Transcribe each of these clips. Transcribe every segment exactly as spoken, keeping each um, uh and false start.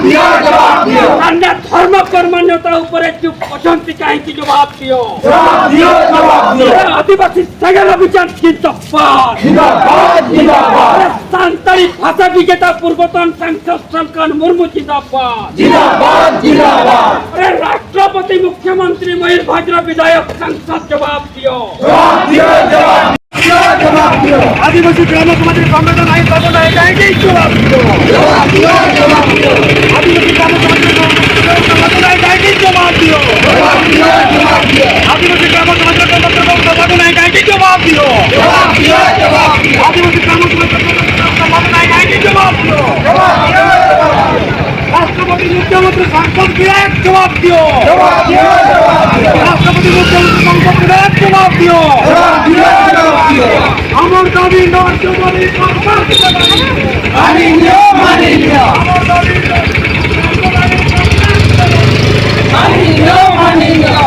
দিও, জবাব দিও। সান্না ধর্ম কর্মান্যতা উপরে চুপ অশান্তি কাহিনীকে জবাব দিও। জবাব দিও, জবাব দিও। আদিবাসী সেগেল অভিযান জিন্দাবাদ। জিন্দাবাদ, জিন্দাবাদ। সান্তাড়ি ভাষা বিজেতা পূর্বতন সাংসদ সলকান মুর্মু জিন্দাবাদ। জিন্দাবাদ, জিন্দাবাদ। রাষ্ট্রপতি মুখ্যমন্ত্রী ময়ূরভঞ্জর বিধায়ক সাংসদ জবাব দিও। জবাব দিও, জবাব দিও, জবাব দিও। আদিবাসী গ্রাম সমাজের সংগঠন আইন পাবো না, এটা এটাই জবাব দিও। জবাব দিও, জবাব দিও। আদিবাসী গ্রাম সমাজের সংগঠন আইন পাবো না, এটা এটাই জবাব দিও। জবাব দিও, জবাব দিও। আদিবাসী গ্রাম সমাজের সংগঠন আইন পাবো না, এটা এটাই জবাব দিও। জবাব দিও, জবাব দিও। আদিবাসী গ্রাম সমাজের সংগঠন আইন পাবো না, এটা এটাই জবাব দিও। জবাব দিও, জবাব দিও। রাষ্ট্রপতি মুখ্যমন্ত্রী সাংসদ বিধায়ক জবাব দিও। জবাব দিও, জবাব দিও। রাষ্ট্রপতি মুখ্যমন্ত্রী সাংসদ বিধায়ক জবাব দিও। জবাব দিও, জবাব দিও। আমার দাবি নয় জবাবি সরকার। মানি নিও, মানি নিও। আমার দাবি নয়। মানি নিও, মানি নিও।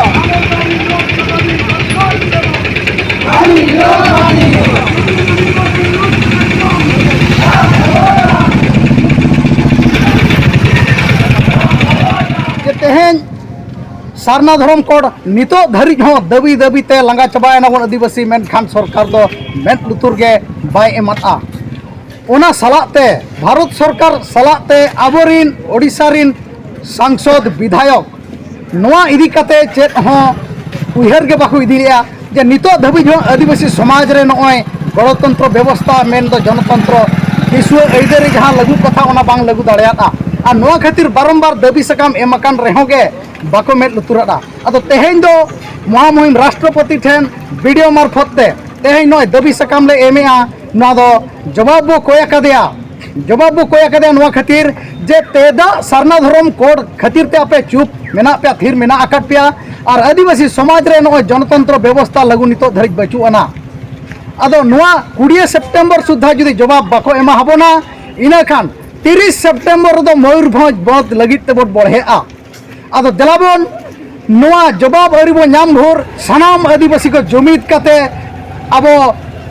ᱡᱮ ᱛᱮᱦᱮᱧ ᱥᱟᱨᱱᱟ ᱫᱷᱚᱨᱚᱢ ᱠᱳᱰ ᱱᱤᱛᱚᱜ ᱫᱷᱟᱹᱨᱤᱡ ᱦᱚᱸ ᱫᱟᱹᱵᱤ ᱫᱟᱹᱵᱤ ᱛᱮ ᱞᱟᱸᱜᱟ ᱪᱟᱵᱟᱭᱮᱱᱟ ᱵᱚᱱ ᱟᱹᱫᱤᱵᱟᱹᱥᱤ, ᱢᱮᱱᱠᱷᱟᱱ ᱥᱚᱨᱠᱟᱨ ᱫᱚ ᱢᱮᱫ ᱞᱩᱛᱩᱨ ᱜᱮ ᱵᱟᱭ ᱮᱢᱟᱫᱼᱟ᱾ ᱚᱱᱟ ᱥᱟᱞᱟᱜ ᱛᱮ ᱵᱷᱟᱨᱚᱛ ᱥᱚᱨᱠᱟᱨ ᱥᱟᱞᱟᱜ ᱛᱮ ᱟᱵᱚᱨᱤᱱ ᱳᱰᱤᱥᱟ ᱨᱤᱱ ᱥᱟᱝᱥᱚᱫ, ᱵᱤᱫᱷᱟᱭᱚᱠ ᱱᱚᱣᱟ ᱤᱫᱤ ᱠᱟᱛᱮ ᱪᱮᱫ ᱦᱚᱸ ᱩᱭᱦᱟᱹᱨ ᱜᱮ ᱵᱟᱠᱚ ᱤᱫᱤ ᱞᱮᱜᱼᱟ ᱡᱮ ᱱᱤᱛᱚᱜ ᱫᱷᱟᱹᱵᱤᱡ ᱦᱚᱸ ᱟᱹᱫᱤᱵᱟᱹᱥᱤ ᱥᱚᱢᱟᱡᱽ ᱨᱮ ᱱᱚᱜᱼᱚᱭ ᱜᱚᱬᱚᱛᱚᱱᱛᱨᱚ ᱵᱮᱵᱚᱥᱛᱷᱟ ᱢᱮᱱᱫᱚ ᱡᱚᱱᱚᱛᱚᱱᱛᱨᱚ ᱫᱤᱥᱩᱣᱟᱹ ᱟᱹᱭᱫᱟᱹᱨᱤ ᱡᱟᱦᱟᱸ ᱞᱟᱹᱜᱩ ᱠᱟᱛᱷᱟ, ᱚᱱᱟ ᱵᱟᱝ ᱞᱟᱹᱜᱩ ᱫᱟᱲᱮᱭᱟᱫᱼᱟ᱾ ᱟᱨ ᱱᱚᱣᱟ ᱠᱷᱟᱹᱛᱤᱨ ᱵᱟᱨᱚᱢᱵᱟᱨ ᱫᱟᱹᱵᱤ ᱥᱟᱠᱟᱢ ᱮᱢ ᱟᱠᱟᱱ ᱨᱮᱦᱚᱸ ᱜᱮ ᱵᱟᱠᱚ ᱢᱮᱫ ᱞᱩᱛᱩᱨᱟᱫᱼᱟ᱾ ᱟᱫᱚ ᱛᱮᱦᱮᱧ ᱫᱚ ᱢᱚᱦᱟᱢᱩᱦᱤᱢ ᱨᱟᱥᱴᱨᱚᱯᱚᱛᱤ ᱴᱷᱮᱱ ᱵᱤᱰᱤᱳ ᱢᱟᱨᱯᱷᱚᱛ ᱛᱮ ᱛᱮᱦᱮᱧ ᱱᱚᱜᱼᱚᱭ ᱫᱟᱹᱵᱤ ᱥᱟᱠᱟᱢ ᱞᱮ ᱮᱢᱮᱜᱼᱟ, ᱱᱚᱣᱟ ᱫᱚ ᱡᱚᱵᱟᱵ ᱵᱚ ᱠᱚᱭ ᱟᱠᱟᱫᱮᱭᱟ᱾ ᱡᱚᱵᱟᱵ ᱵᱚ ᱠᱚᱭ ᱟᱠᱟᱫᱮᱭᱟ ᱱᱚᱣᱟ ᱠᱷᱟᱹᱛᱤᱨ ᱡᱮ ᱪᱮᱫᱟᱜ ᱥᱟᱨᱱᱟ ᱫᱷᱚᱨᱚᱢ ᱠᱳᱰ ᱠᱷᱟᱹᱛᱤᱨ ᱛᱮ ᱟᱯᱮ ᱪᱩᱯ ᱢᱮᱱᱟᱜ ᱯᱮᱭᱟ, ᱛᱷᱤᱨ ᱢᱮᱱᱟᱜ ᱟᱠᱟᱫ ᱯᱮᱭᱟ, ᱟᱨ ᱟᱹᱫᱤᱵᱟᱹᱥᱤ ᱥᱚᱢᱟᱡᱽ ᱨᱮ ᱱᱚᱜᱼᱚᱭ ᱡᱚᱱᱚᱛᱚᱱᱛᱨᱚ ᱵᱮᱵᱚᱥᱛᱷᱟ ᱞᱟᱹᱜᱩ ᱱᱤᱛᱚᱜ ᱫᱷᱟᱹᱨᱤᱡ ᱵᱟᱹᱪᱩᱜ ᱟᱱᱟ᱾ ᱟᱫᱚ ᱱᱚᱣᱟ ᱠᱩᱲᱤᱭᱮ ᱥᱮᱯᱴᱮᱢᱵᱚᱨ ᱥᱩᱫᱽᱫᱷᱟ ᱡᱩᱫᱤ ᱡᱚᱵᱟᱵ ᱵᱟᱠᱚ ᱮᱢᱟ ᱦᱟᱵᱚᱱᱟ, ᱤᱱᱟᱹᱠᱷᱟᱱ ᱛᱤᱨᱤᱥ ᱥᱮᱯᱴᱮᱢᱵᱚᱨ ᱨᱮᱫᱚ ᱢᱚᱭᱩᱨᱵᱷᱚᱸᱡᱽ ᱵᱚᱸᱫᱽ ᱞᱟᱹᱜᱤᱫ ᱛᱮᱵᱚᱱ ᱵᱚᱲᱦᱮᱜᱼᱟ᱾ ᱟᱫᱚ ᱫᱮᱞᱟᱵᱚᱱ ᱱᱚᱣᱟ ᱡᱚᱵᱟᱵ ᱟᱹᱣᱨᱤ ᱵᱚᱱ ᱧᱟᱢ ᱵᱷᱳᱨ ᱥᱟᱱᱟᱢ ᱟᱹᱫᱤᱵᱟᱹᱥᱤ ᱠᱚ ᱡᱩᱢᱤᱫ ᱠᱟᱛᱮ ᱟᱵᱚ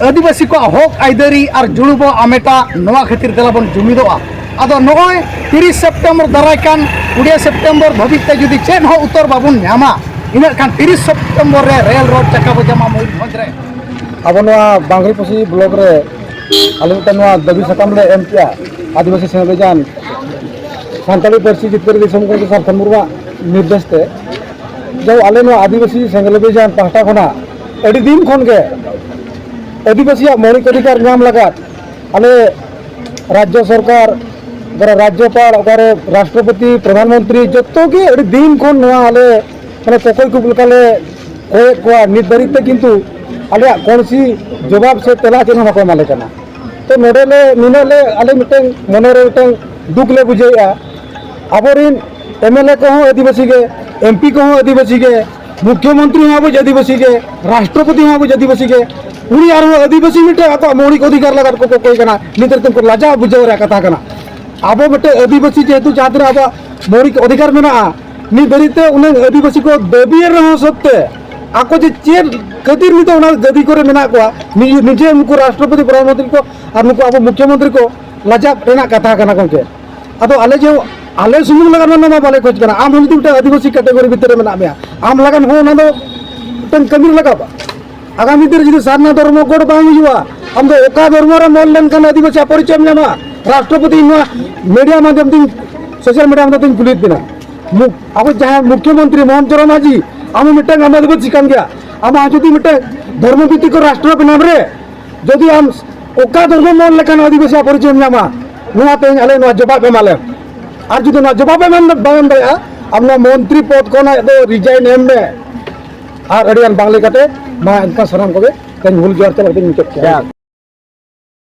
ᱟᱹᱫᱤᱵᱟᱹᱥᱤ ᱠᱚᱣᱟᱜ ᱦᱚᱠ ᱟᱹᱭᱫᱟᱹᱨᱤ ᱟᱨ ᱡᱩᱲᱩ ᱵᱚ ᱟᱢᱮᱴᱟ, ᱱᱚᱣᱟ ᱠᱷᱟᱹᱛᱤᱨ ᱫᱮᱞᱟᱵᱚᱱ ᱡᱩᱢᱤᱫᱚᱜᱼᱟ᱾ ᱟᱫᱚ ᱱᱚᱜᱼᱚᱭ ᱛᱤᱨᱤᱥ ᱥᱮᱯᱴᱮᱢᱵᱚᱨ ᱫᱟᱨᱟᱭ ᱠᱟᱱ ᱠᱩᱲᱤ ᱥᱮᱯᱴᱮᱢᱵᱚᱨ ᱫᱷᱟᱹᱵᱤᱡ ᱛᱮ ᱡᱩᱫᱤ ᱪᱮᱫ ᱦᱚᱸ ᱩᱛᱛᱚᱨ ᱵᱟᱵᱚᱱ ᱧᱟᱢᱟ, ᱤᱱᱟᱹᱜ ᱠᱷᱟᱱ ᱛᱤᱨᱤᱥ ᱥᱮᱯᱴᱮᱢᱵᱚᱨ ᱨᱮ ᱨᱮᱞ ᱨᱳᱰ ᱪᱟᱠᱟ ᱵᱚ ᱡᱟᱢᱟ ᱢᱚᱭᱩᱨᱵᱷᱚᱸᱡᱽ ᱨᱮ᱾ ᱟᱵᱚ ᱱᱚᱣᱟ ᱵᱟᱝᱨᱤᱯᱚᱥᱤ ᱵᱞᱚᱠ ᱨᱮ ᱟᱞᱮ ᱢᱤᱫᱴᱟᱝ ᱱᱚᱣᱟ ᱫᱟᱹᱵᱤ ᱥᱟᱠᱟᱢ ᱞᱮ ᱮᱢ ᱠᱮᱜᱼᱟ, ᱟᱹᱫᱤᱵᱟᱹᱥᱤ ᱥᱮᱸᱜᱮᱞ ᱚᱵᱷᱤᱡᱟᱱ ᱥᱟᱱᱛᱟᱲᱤ ᱯᱟᱹᱨᱥᱤ ᱡᱤᱛᱠᱟᱹᱨ ᱫᱤᱥᱚᱢ ᱜᱚᱢᱠᱮ ᱥᱟᱨ ᱠᱷᱚᱱ ᱢᱩᱨᱢᱩᱣᱟᱜ ᱱᱤᱨᱫᱮᱥ ᱛᱮ᱾ ᱡᱮ ᱟᱞᱮ ᱱᱚᱣᱟ ᱟᱹᱫᱤᱵᱟᱹᱥᱤ ᱥᱮᱸᱜᱮᱞ ᱚᱵᱷᱤᱡᱟᱱ ᱯᱟᱦᱴᱟ ᱠᱷᱚᱱᱟᱜ ᱟᱹᱰᱤ ᱫᱤᱱ ᱠᱷᱚᱱ ᱜᱮ ᱟᱹᱫᱤᱵᱟᱹᱥᱤᱭᱟᱜ ᱢᱳᱣᱞᱤᱠ ᱚᱫᱷᱤᱠᱟᱨ ᱧᱟᱢ ᱞᱟᱜᱟᱫ ᱟᱞᱮ ᱨᱟᱡᱽᱡᱚ ᱥᱚᱨᱠᱟᱨ, ᱚᱠᱟᱨᱮ ᱨᱟᱡᱽᱡᱚᱯᱟᱲ, ᱚᱠᱟᱨᱮ ᱨᱟᱥᱴᱨᱚᱯᱚᱛᱤ, ᱯᱨᱚᱫᱷᱟᱱ ᱢᱚᱱᱛᱨᱤ, ᱡᱚᱛᱚ ᱜᱮ ᱟᱹᱰᱤ ᱫᱤᱱ ᱠᱷᱚᱱ ᱱᱚᱣᱟ ᱟᱞᱮ ᱢᱟᱱᱮ ᱠᱚᱠᱚᱭ ᱠᱚ ᱞᱮᱠᱟᱞᱮ ᱠᱚᱭᱮᱫ ᱠᱚᱣᱟ᱾ ᱱᱤᱛ ᱫᱷᱟᱹᱨᱤᱡ ᱛᱮ ᱠᱤᱱᱛᱩ ᱟᱞᱮᱭᱟᱜ ᱠᱚᱱᱥᱤ ᱡᱚᱵᱟᱵ ᱥᱮ ᱛᱮᱞᱟ ᱪᱮᱫ ᱦᱚᱸ ᱵᱟᱠᱚ ᱮᱢᱟᱞᱮ ᱠᱟᱱᱟ᱾ ᱛᱚ ᱱᱚᱰᱮ ᱞᱮ ᱱᱤᱱᱟᱹᱜ ᱞᱮ ᱟᱞᱮ ᱢᱤᱫᱴᱟᱝ ᱢᱚᱱᱮᱨᱮ ᱢᱤᱫᱴᱟᱝ ᱫᱩᱠ ᱞᱮ ᱵᱩᱡᱷᱟᱹᱣᱮᱫᱼᱟ᱾ ᱟᱵᱚᱨᱮᱱ ᱮᱢ ᱮᱞ ᱮ ᱠᱚᱦᱚᱸ ᱟᱹᱫᱤᱵᱟᱹᱥᱤ ᱜᱮ, ᱮᱢ ᱯᱤ ᱠᱚᱦᱚᱸ ᱟᱹᱫᱤᱵᱟᱹᱥᱤ ᱜᱮ, ᱢᱩᱠᱷᱭᱚᱢᱚᱱᱛᱨᱤ ᱦᱚᱸ ᱟᱵᱚ ᱟᱹᱫᱤᱵᱟᱹᱥᱤ ᱜᱮ, ᱨᱟᱥᱴᱨᱚᱯᱚᱛᱤ ᱦᱚᱸ ᱟᱵᱚ ᱟᱹᱫᱤᱵᱟᱹᱥᱤ ᱜᱮ᱾ ᱩᱱᱤ ᱟᱨᱦᱚᱸ ᱟᱹᱫᱤᱵᱟᱹᱥᱤ ᱢᱤᱫᱴᱮᱱ ᱟᱠᱚᱣᱟᱜ ᱢᱳᱣᱞᱤᱠ ᱚᱫᱷᱤᱠᱟᱨ ᱞᱟᱜᱟᱫ ᱠᱚ ᱠᱚᱠᱚᱭ ᱠᱟᱱᱟ᱾ ᱱᱤᱛ ᱨᱮ ᱩᱱᱠᱩ ᱞᱟᱡᱟᱣ ᱵᱩᱡᱷᱟᱹᱣ ᱨᱮᱭᱟᱜ ᱠᱟᱛᱷᱟ ᱠᱟᱱᱟ᱾ ᱟᱵᱚ ᱢᱤᱫᱴᱮᱱ ᱟᱹᱫᱤᱵᱟᱹᱥᱤ ᱡᱮᱦᱮᱛᱩ ᱡᱟᱦᱟᱸ ᱛᱤᱱᱟᱹᱜ ᱟᱵᱚᱣᱟᱜ ᱢᱳᱣᱞᱤᱠ ᱚᱫᱷᱤᱠᱟᱨ ᱢᱮᱱᱟᱜᱼᱟ, ᱱᱤᱛ ᱫᱷᱟᱹᱨᱤᱡ ᱛᱮ ᱩᱱᱟᱹᱜ ᱟᱹᱫᱤᱵᱟᱹᱥᱤ ᱠᱚ ᱫᱟᱹᱵᱤᱭᱮᱫ ᱨᱮᱦᱚᱸ ᱥᱚᱛᱛᱮ ᱟᱠᱚ ᱡᱮ ᱪᱮᱫ ᱠᱷᱟᱹᱛᱤᱨ ᱱᱤᱛᱚᱜ ᱚᱱᱟ ᱜᱟᱹᱫᱤ ᱠᱚᱨᱮ ᱢᱮᱱᱟᱜ ᱠᱚᱣᱟ, ᱱᱤᱡᱮ ᱱᱤᱡᱮ ᱱᱩᱠᱩ ᱨᱟᱥᱴᱨᱚᱯᱚᱛᱤ, ᱯᱨᱚᱫᱷᱟᱱ ᱢᱚᱱᱛᱨᱤ ᱠᱚ ᱟᱨ ᱱᱩᱠᱩ ᱟᱵᱚ ᱢᱩᱠᱷᱭᱚᱢᱚᱱᱛᱨᱤ ᱠᱚ ᱞᱟᱡᱟᱜ ᱨᱮᱱᱟᱜ ᱠᱟᱛᱷᱟ ᱠᱟᱱᱟ ᱜᱚᱢᱠᱮ᱾ ᱟᱫᱚ ᱟᱞᱮ ᱡᱮ ᱟᱞᱮ ᱥᱩᱢᱩᱝ ᱞᱟᱜᱟᱱ ᱢᱟ ᱱᱚᱣᱟ ᱢᱟ ᱵᱟᱞᱮ ᱠᱷᱚᱡᱽ ᱠᱟᱱᱟ᱾ ᱟᱢ ᱦᱚᱸ ᱡᱩᱫᱤ ᱢᱤᱫᱴᱟᱝ ᱟᱹᱫᱤᱵᱟᱹᱥᱤ ᱠᱮᱴᱮᱜᱚᱨᱤ ᱵᱷᱤᱛᱤᱨ ᱨᱮ ᱢᱮᱱᱟᱜ ᱢᱮᱭᱟ, ᱟᱢ ᱞᱟᱜᱟᱱ ᱦᱚᱸ ᱚᱱᱟ ᱫᱚ ᱢᱤᱫᱴᱟᱝ ᱠᱟᱹᱢᱤ ᱨᱮ ᱞᱟᱜᱟᱜᱼᱟ᱾ ᱟᱜᱟᱢᱤ ᱫᱤᱱ ᱨᱮ ᱡᱩᱫᱤ ᱥᱟᱨᱱᱟ ᱫᱷᱚᱨᱢᱚ ᱠᱳᱰ ᱵᱟᱝ ᱦᱩᱭᱩᱜᱼᱟ, ᱟᱢ ᱫᱚ ᱚᱠᱟ ᱫᱷᱚᱨᱢᱚ ᱨᱮ ᱢᱚᱱ ᱞᱮᱱᱠᱷᱟᱱ ᱟᱹᱫᱤᱵᱟᱹᱥᱤ ᱯᱚᱨᱤᱪᱚᱭ ᱮᱢ ᱧᱟᱢᱟ? ᱨᱟᱥᱴᱨᱚᱯᱚᱛᱤ ᱱᱚᱣᱟ ᱢᱤᱰᱤᱭᱟ ᱢᱟᱫᱽᱫᱷᱚᱢ ᱛᱮᱧ, ᱥᱳᱥᱟᱞ ᱢᱤᱰᱤᱭᱟ ᱢᱟᱫᱽᱫᱷᱚᱢ ᱛᱮᱧ ᱠᱩᱞᱤᱭᱮᱫ ᱵᱮᱱᱟ, ᱢᱩ-, ᱟᱵᱚ ᱡᱟᱦᱟᱸᱭ ᱢᱩᱠᱷᱭᱚᱢᱚᱱᱛᱨᱤ ᱢᱳᱦᱚᱱ ᱪᱚᱨᱚᱬ ᱢᱟᱹᱡᱷᱤ, ᱟᱢ ᱦᱚᱸ ᱢᱤᱫᱴᱟᱝ ᱟᱢ ᱟᱹᱫᱤᱵᱟᱹᱥᱤ ᱠᱟᱱ ᱜᱮᱭᱟ, ᱟᱢᱟᱜ ᱡᱩᱫᱤ ᱢᱤᱫᱴᱟᱝ ᱫᱷᱚᱨᱢᱚ ᱵᱷᱤᱛᱛᱤᱠ ᱨᱟᱥᱴᱨᱚ ᱵᱮᱱᱟᱣ ᱨᱮ ᱡᱩᱫᱤ ᱟᱢ ᱚᱠᱟ ᱫᱷᱚᱨᱢᱚ ᱢᱚᱱ ᱞᱮᱠᱷᱟᱱ ᱟᱹᱫᱤᱵᱟᱹᱥᱤᱭᱟᱜ ᱯᱚᱨᱤᱪᱚᱭ ᱮᱢ ᱧᱟᱢᱟ, ᱱᱚᱣᱟ ᱛᱮᱦᱮᱧ ᱟᱞᱮ ᱱᱚᱣᱟ ᱡᱚᱵᱟᱵ ᱮᱢᱟᱞᱮ᱾ ᱟᱨ ᱡᱩᱫᱤ ᱱᱚᱣᱟ ᱡᱚᱵᱟᱵ ᱮᱢ ᱮᱢ, ᱵᱟᱢ ᱮᱢ ᱫᱟᱲᱮᱭᱟᱜᱼᱟ, ᱟᱢ ᱱᱚᱣᱟ ᱢᱚᱱᱛᱨᱤ ᱯᱚᱫᱽ ᱠᱷᱚᱱᱟᱜ ᱫᱚ ᱨᱤᱡᱟᱭᱤᱱ ᱮᱢ ᱢᱮ᱾ ᱟᱨ ᱟᱹᱰᱤᱜᱟᱱ ᱵᱟᱝ ᱞᱟᱹᱭ ᱠᱟᱛᱮ ᱢᱟ ᱮᱱᱠᱷᱟᱱ ᱥᱟᱱᱟᱢ ᱠᱚᱜᱮ ᱛᱮᱦᱮᱧ ᱦᱩᱞ ᱡᱚᱦᱟᱨ ᱪᱟᱞᱟᱜ ᱠᱟᱛᱮᱧ ᱢᱩᱪᱟᱹᱫ ᱠᱮᱫᱟ᱾